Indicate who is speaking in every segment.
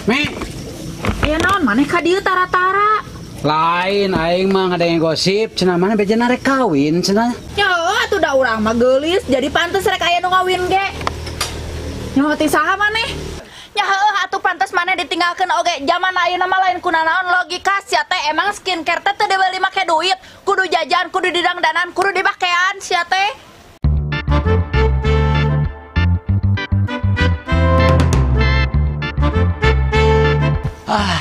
Speaker 1: Mi.
Speaker 2: Aya naon maneh ka dieu tara-tara?
Speaker 1: Lain aing mah ngadenge gosip cenah maneh bejana rek kawin cenah.
Speaker 2: Ya atuh da urang mah geulis jadi pantes rek aya nu ngawin ge. Nyaho ti saha maneh? Ya heueuh atuh pantes maneh ditinggalkeun oge zaman ayeuna mah lain kunanaon logika sia teh emang skincare teh teu dibeli make duit, kudu jajan, kudu didangdanan, kudu dibakean sia teh.
Speaker 3: Ah,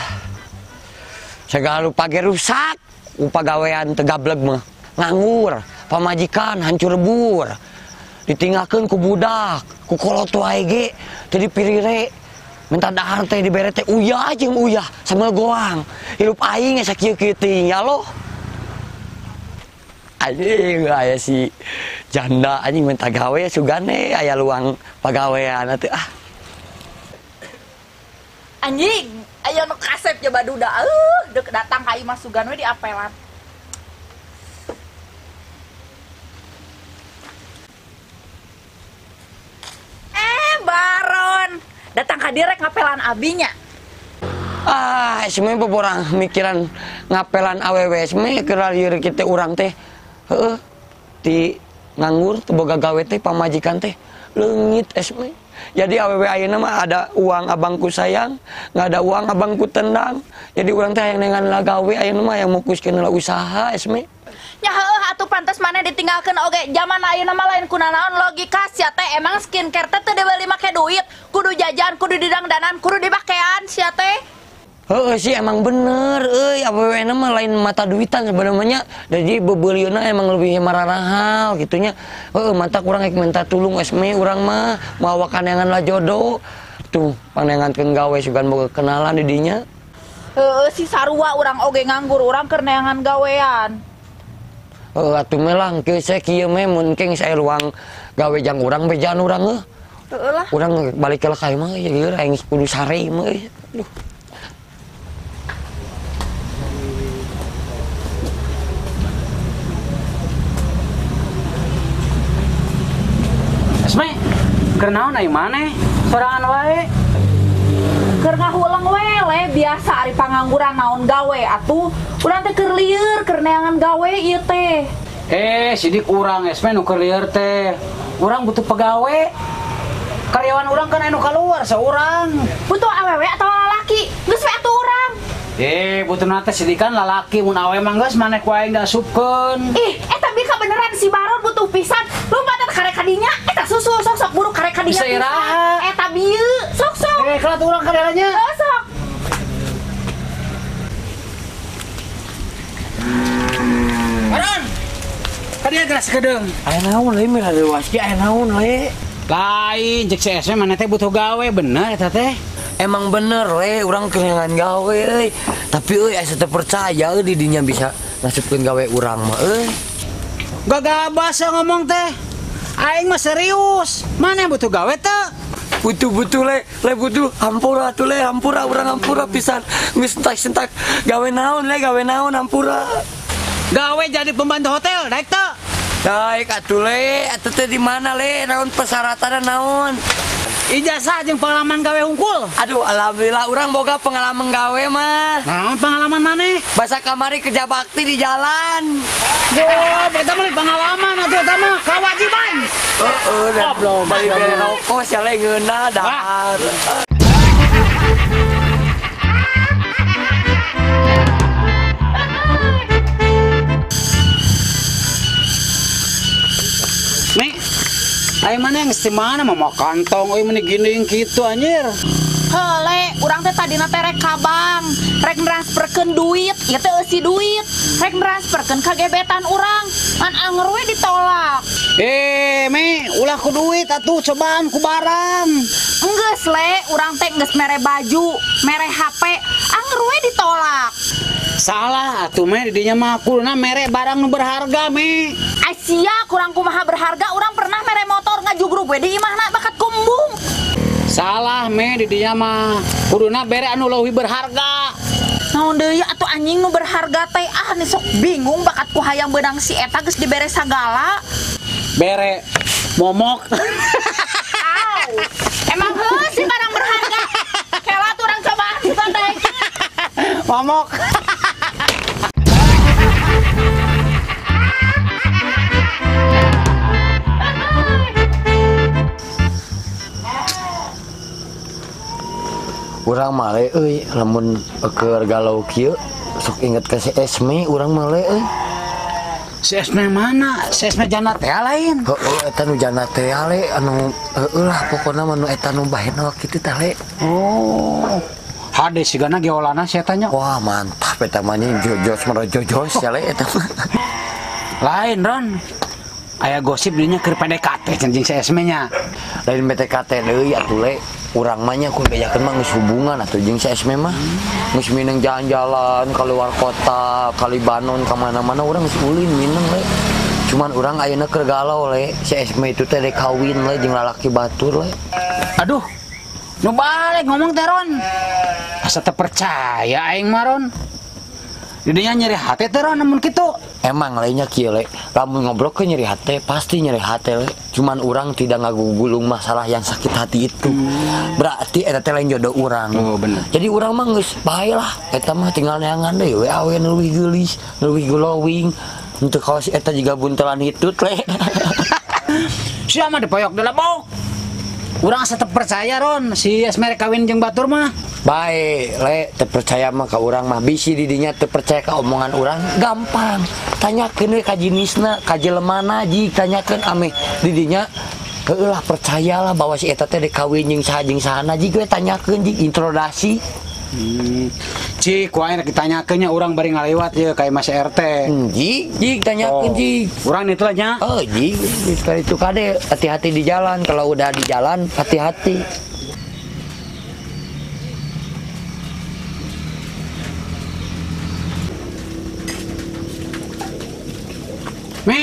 Speaker 3: segala rupa ge rusak, rupa gawean teu gableg mah, nganggur, pamajikan hancur lebur, ditinggalkeun ku budak, ku kolot wae ge, teu dipirire, minta dahar teh dibere teh uyah jeung uyah sambil goang, hirup aing geus sakieu-kieu teuing ya loh. Anjing aya si janda anjing minta gawe sugane aya luang pagawean atuh ah.
Speaker 2: Anjing, ayo nu kasep coba duda, dek datang ka imah sugan we diapelan. Baron, datang ka direk ngapelan abinya.
Speaker 3: Ah, semuanya boborang mikiran ngapelan awewe, semuanya keur lieur kitu urang teh. Heeh, ti nganggur teu boga gawe teh pamajikan teh leungit esme. Jadi awewe ayeuna mah ada uang abangku sayang, nggak ada uang abangku tendang. Jadi urang teh hayang nengan lah gawe ayeuna mah yang mukuskeun lah usaha esme.
Speaker 2: Ya heueuh atuh pantes maneh ditinggalkeun oge zaman ayeuna mah lain kunanaon logika sia teh emang skincare teh teu dibeli make duit, kudu jajan, kudu didangdanan, kudu dibakean sia teh.
Speaker 3: Heeh sih emang bener euy awewe mah lain mata duitan sebenarnya. Jadi bebelieuna emang lebih mararahal gitunya. Heeh mata kurang rek minta tulung esme urang mah mawa kaneangan lah jodoh. Tuh panengankeun gawe sugan boga kenalan di dinya.
Speaker 2: Heeh si sarua urang oge nganggur urang keur neangan gawean.
Speaker 3: Heeh atuh meh lah engke saya kieu meh mun engke geus aya luang gawe jang urang bejaan urang heuh.
Speaker 2: Heeh lah.
Speaker 3: Urang balik ka imah ieu aing kudu sare mah euy. Aduh.
Speaker 1: Esme, keur naon ai maneh? Sorangan wae.
Speaker 2: Keur ngahulang we le biasa ari pangangguran naon gawe atuh. Urang teh keur lieur keur neangan gawe ieu teh.
Speaker 1: Sidik urang Esme nu keur lieur teh. Urang butuh pegawe. Karyawan urang kan anu kaluar saurang.
Speaker 2: Butuh awewe atawa lalaki? Geus we atuh urang.
Speaker 1: Butuh teh sidikan lalaki mun awewe mah geus maneh ku aing diasupkeun.
Speaker 2: Ih, eta bi kabeneran si Baron butuh pisan. Lumpat karek kadinya, eta susu sok sok buruk karek kadinya.
Speaker 1: Bisa iraha.
Speaker 2: Eta bieu, sok sok.
Speaker 1: Kelat urang kadelanya.
Speaker 2: Sok.
Speaker 1: Baron. Kadinya gelas kedeung.
Speaker 3: Aya naon le mah leuwas ge aya naon le.
Speaker 1: Lain cek si Esme maneh teh butuh gawe bener eta teh.
Speaker 3: Emang bener le, urang kerengan gawe euy. Tapi euy asa teu percaya euy di dinya bisa ngasupkeun gawe urang mah euy.
Speaker 1: Gagabah ngomong teh. Aing mah serius. Mana yang butuh gawe teh?
Speaker 3: Butuh-butuh le, le butuh hampura tuh le, hampura urang hampura pisan. Geus sentak-sentak gawe naon le, gawe naon hampura.
Speaker 1: Gawe jadi pembantu hotel, daek teu?
Speaker 3: Daek atuh le, atuh teh di mana le, naon persyaratanna naon?
Speaker 1: Ijazah jeung pengalaman gawe hungkul.
Speaker 3: Aduh, alhamdulillah urang boga pengalaman gawe mah.
Speaker 1: Naon pengalaman maneh?
Speaker 3: Basa kamari kerja bakti di jalan.
Speaker 1: Duh, eta mah pengalaman atuh eta mah kewajiban.
Speaker 3: Heeh, belum bali bere rokok sia le ngeunah dahar.
Speaker 1: Nih, ayo mana yang di mana mau kantong, euy meni gini gitu anjir.
Speaker 2: Hele, urang teh tadina teh rek ka bank, rek nransferkeun duit, ieu teh eusi duit, rek nransferkeun ka gebetan urang, ngan anger we ditolak.
Speaker 1: Me, ulah ku duit atuh cobaan ku barang.
Speaker 2: Enggeus le, urang teh geus mere baju, mere HP, anger we ditolak.
Speaker 1: Salah atuh me, di dinya mah kuduna mere barang nu berharga me.
Speaker 2: Asia kurang kumaha berharga, urang pernah mere motor ngajugrug we di imahna bakat kumbung.
Speaker 1: Salah me, di dinya mah kuduna bere anu leuwih berharga.
Speaker 2: Naon deui atuh anjing nu berharga teh, ah nih sok bingung bakat ku hayang beunang si eta geus dibere sagala.
Speaker 1: Bere momok.
Speaker 2: Au. Emang heuh si barang berharga. Kela tuh urang cobaan.
Speaker 1: Momok.
Speaker 3: Urang male euy lamun keur galau kieu sok inget ka si Esme urang male euy.
Speaker 1: Si Esme mana? Si Esme jana teh lain.
Speaker 3: Heueuh eta nu jana teh le anu heueuh lah pokona mah nu eta nu bahena kitu tah le.
Speaker 1: Oh. Hade sigana geolana si eta nya.
Speaker 3: Wah mantap eta mah nya jojos merojojos ya le eta mah.
Speaker 1: Lain Ron. Aya gosip dinya keur PDKT jeung si Esme nya.
Speaker 3: Lain PDKT deui atuh le. Urang mah nya ku bejakeun mah geus hubungan atuh jeung si Esme mah. Geus mineng jalan-jalan keluar kota, ka Libanon ka mana-mana urang geus ulin mineng le. Cuman urang ayeuna keur galau le, si Esme itu teh rek kawin le jeung lalaki batur le.
Speaker 1: Aduh. Nu balik ngomong teh Ron. Asa teu percaya aing mah Ron. Didinya nyeri hati teh Ron namun kitu.
Speaker 3: Emang lainnya kieu le, lamun ngobrol ke nyeri hati pasti nyeri hati le. Cuman urang tidak ngagugulung masalah yang sakit hati itu. Berarti eta teh lain jodoh urang.
Speaker 1: Oh bener.
Speaker 3: Jadi urang mah geus bae lah, eta mah tinggal neangan deui we awe nu leuwih geulis, nu leuwih glowing. Henteu kawas eta jiga buntelan hitut le.
Speaker 1: Sia mah dipoyok dilebok. Urang asa teu percaya Ron, si Esme rek kawin jeung batur mah.
Speaker 3: Bae le, teu percaya mah ka urang mah bisi di dinya teu percaya ka omongan urang gampang. Tanyakeun we ka jinisna, ka jelemana jig tanyakeun ameh di dinya heueuh lah percayalah bahwa si eta teh rek kawin jeung saha jeung sahana jig we tanyakeun jig introdasi.
Speaker 1: Cik, ku aing rek ditanyakeun nya urang bari ngaliwat ye ka imah si RT.
Speaker 3: Jig, jig tanyakeun jig.
Speaker 1: Urang itu lah nya.
Speaker 3: Oh, jig, sekali itu kade hati-hati di jalan, kalau udah di jalan hati-hati.
Speaker 1: Mi.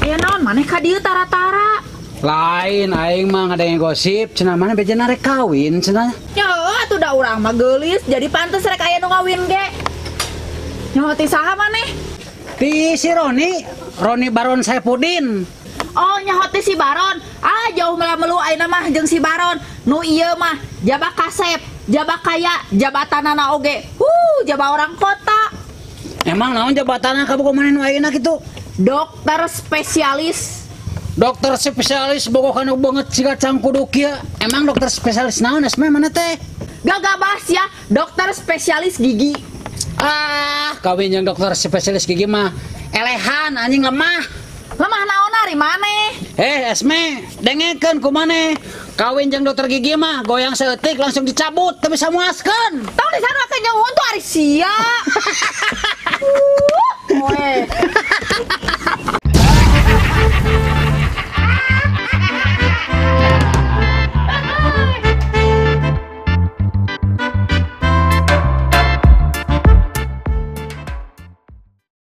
Speaker 2: Aya naon maneh ka dieu tara-tara?
Speaker 1: Lain aing mah ngadengin gosip cenah mana bejana rek kawin cenah.
Speaker 2: Ya heueuh atuh da urang mah geulis jadi pantes rek aya nu ngawin ge. Nyaho ti saha maneh?
Speaker 1: Ti si Roni, Roni Baron Saipudin.
Speaker 2: Oh nyaho ti si Baron. Ah jauh melamelu ayeuna mah jeung si Baron. Nu ieu mah jaba kasep, jaba kaya, jabatanana oge. Jaba orang kota.
Speaker 1: Emang naon jabatanna kabogoh maneh nu ayeuna kitu?
Speaker 2: Dokter spesialis.
Speaker 1: Dokter spesialis bogoh kanu banget siga cangkuduk kieu. Emang dokter spesialis naon Esme mana teh?
Speaker 2: Gagabas ya, dokter spesialis gigi.
Speaker 1: Ah, kawin jeung dokter spesialis gigi mah elehan anjing lemah.
Speaker 2: Lemah naon ari maneh?
Speaker 1: Esme, dengekeun ku maneh. Kawin jeung dokter gigi mah goyang saeutik langsung dicabut teu bisa muaskeun.
Speaker 2: Tong disaruakeun jeung huntu ari sia.